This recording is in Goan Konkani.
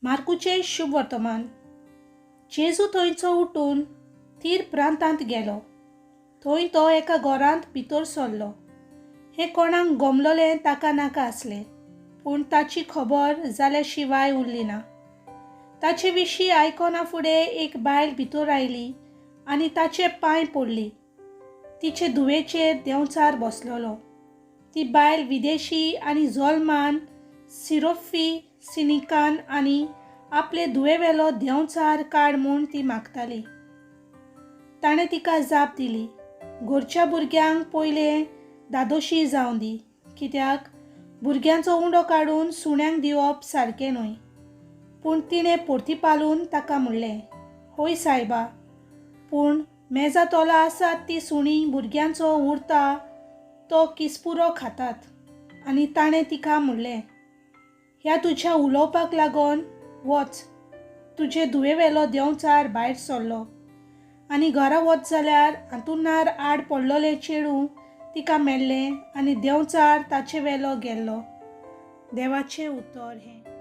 मार्कूचें शुभवर्तमान. जेजू थंयचो उठून तीर प्रांतांत गेलो. थंय तो एका घरांत भितर सरलो. हें कोणाक गोमलोलें ताका नाका आसलें, पूण ताची खबर जाल्या शिवाय उरली ना. ताचे विशीं आयकना फुडें एक बायल भितर आयली आनी ताचे पांय पडली. तिचे धुवेचेर देंवचार बसलेलो. ती बायल विदेशी आनी जोलमान सिरोफी सिनिकान आनी आपले धुवेवेलो देंवचार काड म्हूण ती मागताली. ताणें तिका जाप दिली, घरच्या भुरग्यांक पयलें दादोशी जावं दी, कित्याक भुरग्यांचो उंडो काडून सुण्यांक दिवप सारकें न्हय. पूण तिणें परतीपालून ताका म्हणलें, हय सायबा, पूण मेजा तोला आसात ती सुणीं भुरग्यांचो उरता तो किसपुरो खातात. आनी ताणें तिका म्हणलें, ह्या तुज्या उलोवपाक लागून वच, तुजे धुवेवेलो देंवचार भायर सरलो. आनी घरा वच जाल्यार हांतुणार आड पडलोलें चेडूं तिका मेळ्ळें आनी देंवचार ताचे वेलो गेल्लो. देवाचें उतर हें.